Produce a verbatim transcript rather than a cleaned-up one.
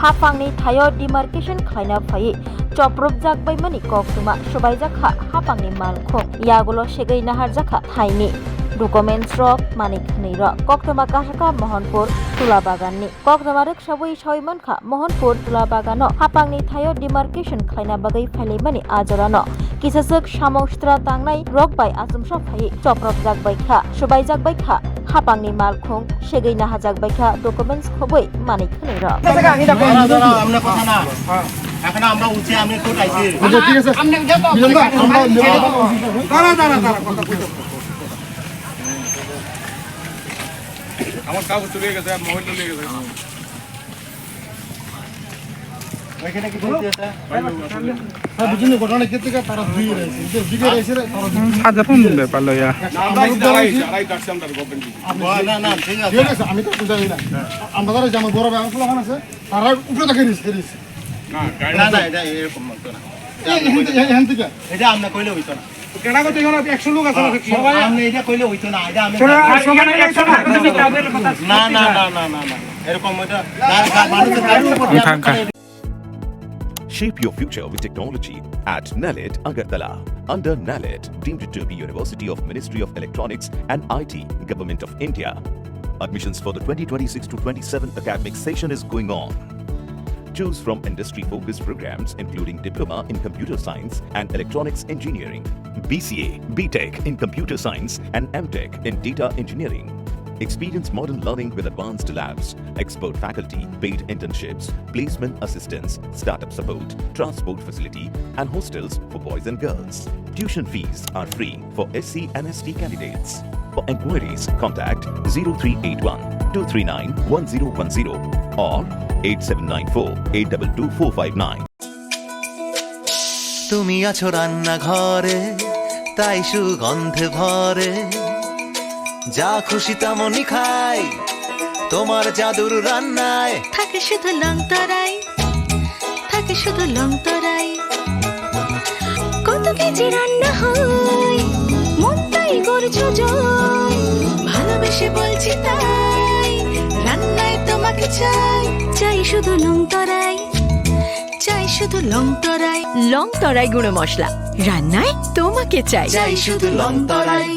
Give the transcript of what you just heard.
Haphangni thaio demarcation khlaina phaiwi choprwpjak baimani koktwma swbaijak kha haphangni malkhung, yagulo segwi naharjak kha thaini documents rok, manwi khwnwi rok. Koktwma kasaka Mohanpur Tula Baganni. Koktwma rwksawi sawi mankha Mohanpur Tula Bagano haphangni thaio demarcation khlaina bagwi phailaimani a jorano kisaswk samung sitra tangnai rok bai achomsa phaiwi choprwpjak bai kha, swbaijak bai kha haphangni malkhung, segwi nahajak bai kha documents khobwi manwi khwnwi rok. দাঁড়া, দাঁড়া, আমরা কথা না। এখন আমরা উঠছি, আমি কোর্ট আইছি। আচ্ছা, ঠিক আছে। মিলন দা, আমরা দাঁড়া, দাঁড়া, দাঁড়া, কথা বলতে হবে। আমার কাগজ চলে গেছে, আর মোবাইল চলে গেছে। ওইখানে কি বলতে আছে? হ্যাঁ, বুঝলি, ঘটনা কি থেকে তারা দুই রয়েছে, যে দুই রয়েছে, তারা দুই। সাধারণ ব্যাপার লইয়া। না, আমরা আড়াই, আড়াই, আড়াই, আড়াই, আড়াই, আড়াই, আড়াই, আড়াই, না, না, ঠিক আছে। ঠিক আছে, আমি তো বুঝাই না। আমরা যারা যেমন বড় ভাই, আমার পোলাপান আছে, তারা উপরে তাকে রিস, রিস। না, গাড়ি না, না, এটা এরকম হতো না। এই, এখান থেকে, এখান থেকে। এটা আমরা কইলে হইতো না। কেডা কইতে এখানে একশো লোক আছে না? সবাই আপনি এটা কইলে হইতো না, এটা আমি শোনো, আর সবাই একশো না, তাদের কথা না, না, না, না, না, না, না। এরকম এটা, যা, যা, মানুষের গাড়ির উপর আমি খান খান। Shape your future with technology at NALET Agartala. Under NALET, deemed to be University of Ministry of Electronics and I T, Government of India. Admissions for the twenty twenty-six to twenty-seven academic session is going on. Choose from industry-focused programs including Diploma in Computer Science and Electronics Engineering, B C A, B Tech in Computer Science and M Tech in Data Engineering. Experience modern learning with advanced labs, expert faculty, paid internships, placement assistance, startup support, transport facility, and hostels for boys and girls. Tuition fees are free for S C and S T candidates. For enquiries, contact zero three eight one two three nine one zero one zero or eight seven nine four eight double two four five nine. তুমি আছো রান্নাঘরে, তাই সুগন্ধে ভরে। যা খুশি তেমনই খাই, তোমার জাদুর রান্নায়। থাকে শুধু লং তরাই, থাকে শুধু লং তরাই। কত কেজি রান্না হয়, মন তাই করছো জয়। ভালোবেসে বলছি তাই, রান্নায় তোমাকে চাই। চাই শুধু লং তরাই, চাই শুধু লং তরাই। লং তরাই গুঁড়ো মশলা, রান্নায় তোমাকে চাই। চাই শুধু লং তরাই।